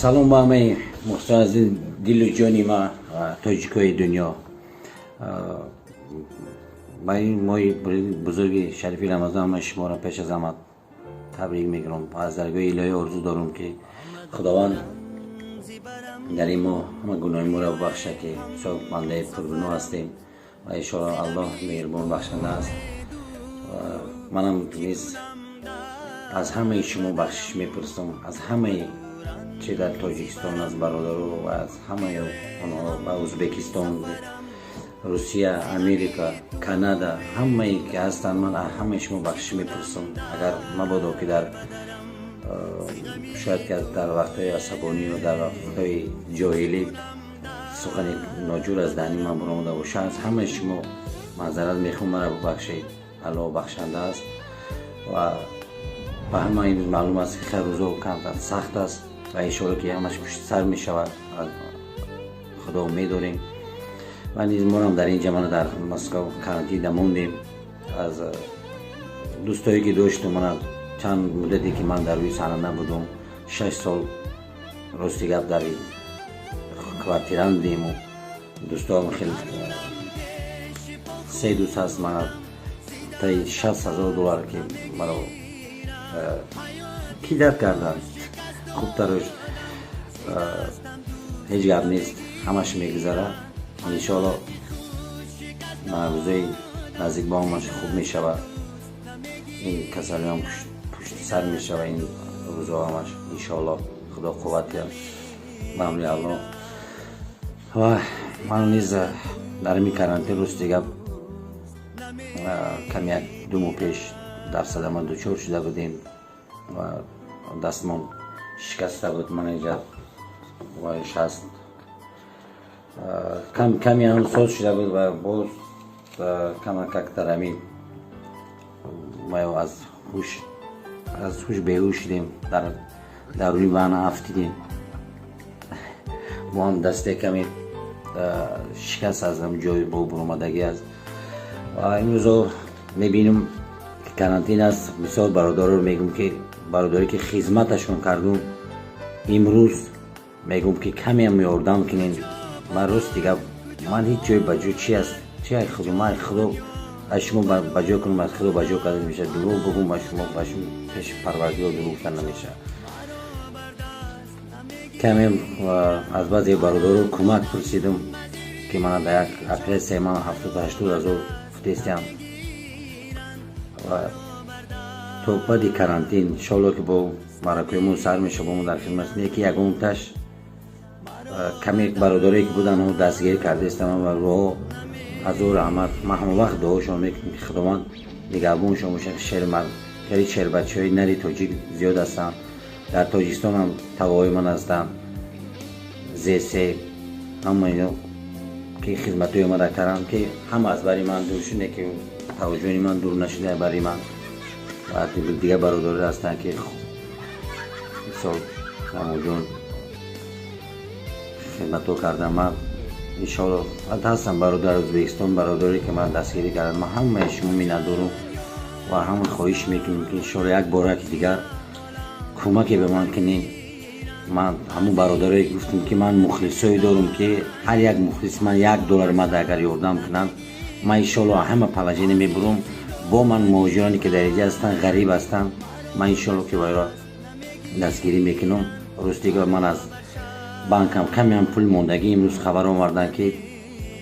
Салом ба ҳамаи мухлисон аз дилу ҷони ма, тоҷикои дунё. Ба ин моҳи бузурги шарифи Рамазон ман шуморо пеш аз ҳама табрик мекунам. Аз даргоҳи илоҳӣ орзу дорам, ки Худованд дар ин моҳ ҳама гуноҳи моро бубахшад, ки бисёр бандаи пургуноҳ ҳастем ва иншоалло Аллоҳ меҳрубон бахшанда аст. Манам низ аз ҳамаи шумо бахшиш мепурсам, аз ҳамаи чи дар Тоҷикистон аз бародаро ва аз ҳамаи онҳо ба Ӯзбекистон, Русия, Америка, Канада, ҳамае ки ҳастанд, ман аз ҳамаи шумо бахшиш мепурсам. Агар мабодо ки дар шояд ки дар вақтҳои асабонӣ ё дар вақтҳои ҷоҳилӣ сухани ноҷур аз даҳни ман баромада бошад, аз ҳамаи шумо маъзарат мехоҳам, маро бубахшед. Аллоҳ бахшанда аст ва ба ҳама имрӯз маълум аст, ки хеле рӯзо камтар сахт аст ва иншоалло ки ҳамаш пушти сар мешавад, Худо умед дорем. Ва низ морам дар ин ҷа мана дар Москва карантин мондем. Аз дӯстое ки доштум, мана чанд муддате ки ман дар рӯи саҳна набудум, 6 сол, рости гап, дар квартира будему дӯстоам хеле, се дӯст ҳаст, мана таи 60 000 доллар ки маро кидать карданд. Хубтарош ҳеҷ гап нест, ҳамаш мегузарад иншоалло. Рӯзои наздик ба ҳамаш хуб мешавад, ин касалиам пушти сар мешавад, ин рӯзо ҳамаш иншоалло. Худо қувват диҳад, ба амри Аллоҳ. Ва ман низ дар ҳамин карантин, рости гап, ками як ду моҳ пеш дар садама дучор шуда будем ва дастмон шикаста буд. Ман инҷа вайш ҳаст, ками ҳам соз шуда буд ва боз камакак дар ҳамин аз ҳуш беҳуш шудем, дар даруни ванна афтидем. Бо ҳам дасте ками шикаст, аз ҷои бо буромадагӣ аст. Ва имрӯзо мебинам, карантин аст, бисёр бародароро мегӯм, ки бародаре ки хизматашон кардум, имрӯз мегӯм, ки камеам ёрдам кунен. Ман, рости гап, ман ҳеҷ ҷой ба ҷо чи аст, чи ай Худо, ман Худо аз шумо ба ҷо кунам, аз Худо ба ҷо карда мешавад. Дурӯғ бигӯм ба шумо, ба шумо пеши Парвардигор дурӯғ гуфтан намешавад. Каме аз баъзе бародаро кӯмак пурсидум, ки мана дар як оператсияи ман 70-80 ҳазор футестиам ва то баъди карантин иншоалло ки бо маъракаҳои сар мешава, бо мо дар хидмат не, ки ягонташ каме бародарое ки буданд, дастгирӣ кардаистам ва роҳо ҳазор раҳмат. Ман ҳама вақт дуошон мекунам, ки Худованд нигаҳбоншон бошад. Шермард, хеле шербачаҳои нари тоҷик зиёд ҳастанд. Дар Тоҷикистон ҳам тавоҳои ман ҳастанд, зесе ҳама ино ки хизматҳои омада кардам, ки ҳама аз бари ман дур шуд, ки таваҷҷӯҳи ман дур нашуда бари ман. Ва дигар бародаре ҳастанд, ки мисол Намоҷон хидматҳо кардам. Ман иншоалло ҳастам бародар Ӯзбекистон, бародаре ки ман дастгирӣ кардам. Ман ҳамаи шумо миннатдорум ва ҳама хоҳиш мекунем, ки иншоалло як бораки дигар кӯмаке ба ман кунед. Ман ҳамун бародарое гуфтам, ки ман мухлисое дорум, ки ҳар як мухлис ман 1 доллар мада агар ёрдам кунанд, ман иншоалло ҳама положение мебурам. Бо ман муҳоҷироне ки дар инҷа ҳастанд, ғариб ҳастанд, ман иншоалло ки вайро дастгирӣ мекунам. Ростига, ман аз банкам камеам пул мондагӣ. Имрӯз хабар оварданд, ки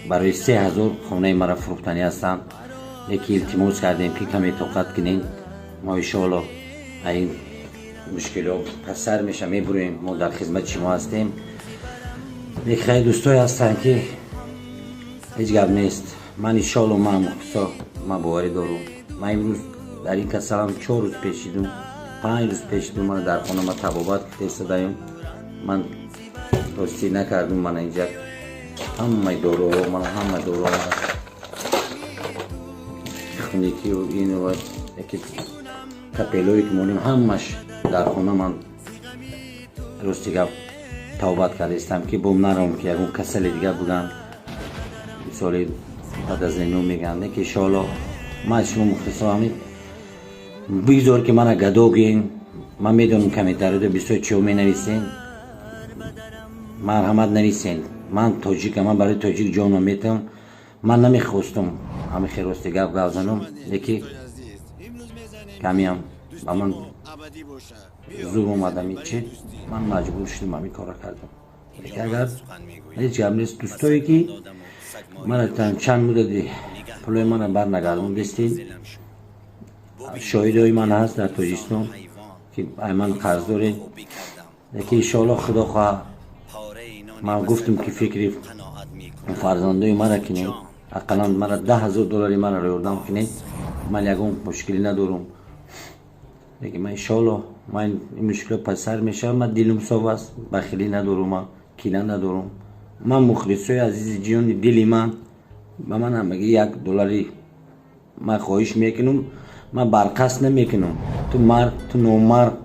барои 3000 хонаи маро фурӯхтанӣ ҳастанд. Лекин илтимос кардем, ки каме тоқат кунем, мо иншоалло ин мушкилиҳо пассар меша, мебурем, мо дар хизмати шумо ҳастем. Лекин хеле дӯстое ҳастанд, ки ҳеҷ гап нест. Ман иншоалло, ман мухлисо, ман боварӣ дорум. Ман имрӯз дар ин касалам 4 рӯз пешидум, 5 рӯз пешидум. Ман дар хона ма табобат кидаистодаем. Ман ростӣ накардум. Мана инҷа ҳамаи доруҳо, ман ҳама доруҳо, хунукию ину яки капелое ки монем, ҳамаш дар хона. Ман, рости гап, тавбат кардаистам, ки бом нарам, ки ягон касали дигар буданд, мисоли баъд аз ино мегӯянд. Ки иншоалло ман аз шумо мухлисо ҳамин бигзор, ки мана гадо гӯем. Ман медонам, комментариёда бисёр чиҳо менависем. Марҳамат, нависен. Ман тоҷикам, ман барои тоҷик ҷонам метавам. Ман намехостум ҳами херости гап занам, леки камиам ба ман зур омадам, чи ман маҷбур шудам, ҳамин кора кардам. Леки агар ҳеҷ гап нест, дӯстое ки мана чанд муддати пулои мана барнагардондестед, шоҳидои ман ҳаст дар Тоҷикистон, ки ай ман қарз доред. Леки иншоалло, худо хоҳа, ман гуфтам ки фикри фарзандои мара кинед, ақаллан мара 10 000 доллари маро ёрдам кунед. Ман ягон мушкилӣ надорам, лекин ман иншоалло, ман ин мушкилот пасар мешавад. Ман дилум соф аст, бахилӣ надорум, ман кина надорум. Ман мухлисои азизи ҷони дили ман, ба ман ҳамагӣ 1 доллари ман хоҳиш мекунам. Ман барқасд намекунам. Ту мард, ту номард,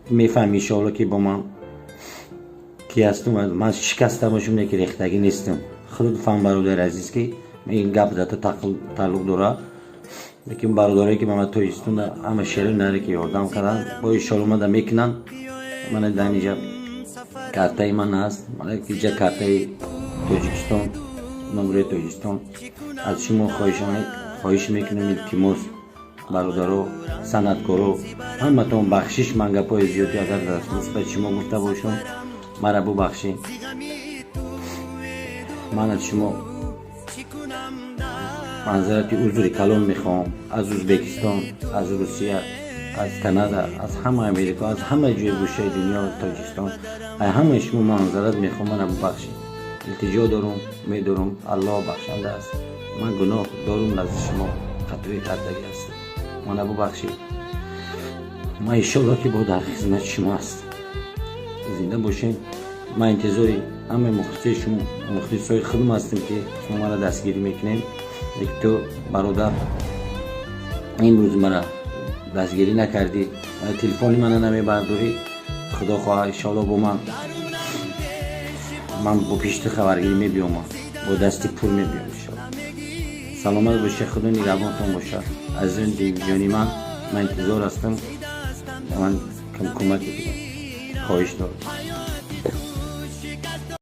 ту мефаҳми, иншоалло, ки бо ман ки ҳастум. Ман шикаста бошам, не ки рехтагӣ нестам. Худат фаҳм, бародари азиз, ки ин гап дар ту тааллуқ дорад. Лекин бародарое ки ба ман Тоҷикистон ҳама шери наре ки ёрдам карданд, бо иншоалло мада мекунанд. Мана дар инҷа картаи ман ҳаст, мана инҷа картаи Тоҷикистон, номери Тоҷикистон. Аз шумо хоҳиш мекунам, илтимос, бародаро, санъаткоро, ҳаматон бахшиш. Ман гапҳои зиёдӣ агар дар нисбати шумо гуфта бошам, мара бубахшед. Ман аз шумо манзарати узри калон мехоҳам. Аз Ӯзбекистон, аз Русия, аз Канада, аз ҳама Америка, аз ҳама ҷои гӯшаи дунё, Тоҷикистон, аз ҳамаи шумо манзарат мехоҳам. Мара бубахшед, илтиҷо дорум, медорум. Аллоҳ бахшанда аст. Ман гуноҳ дорум, назди шумо хатоӣ кардагӣ ҳастам, мана бубахшед. Ман иншоалло ки бо дар хизмати шумо ҳастам. Зинда бошед. Ман интизори ҳамаи мухлисои шумо, мухлисои худам ҳастем, ки шумо мара дастгирӣ мекунед. Лекин ту, бародар, имрӯз мара дастгирӣ накардӣ, телефони мана намебардорӣ. Худо хоҳа, иншоалло, бо ман бо пишти хабаргирӣ мебиёмам, бо дасти пур мебиём, иншоалло. Саломат бошед, худо нигаҳбонтон бошад. Азизони дилҷони ман, ман интизор ҳастам, ман кӯмаке хоҳиш дорам.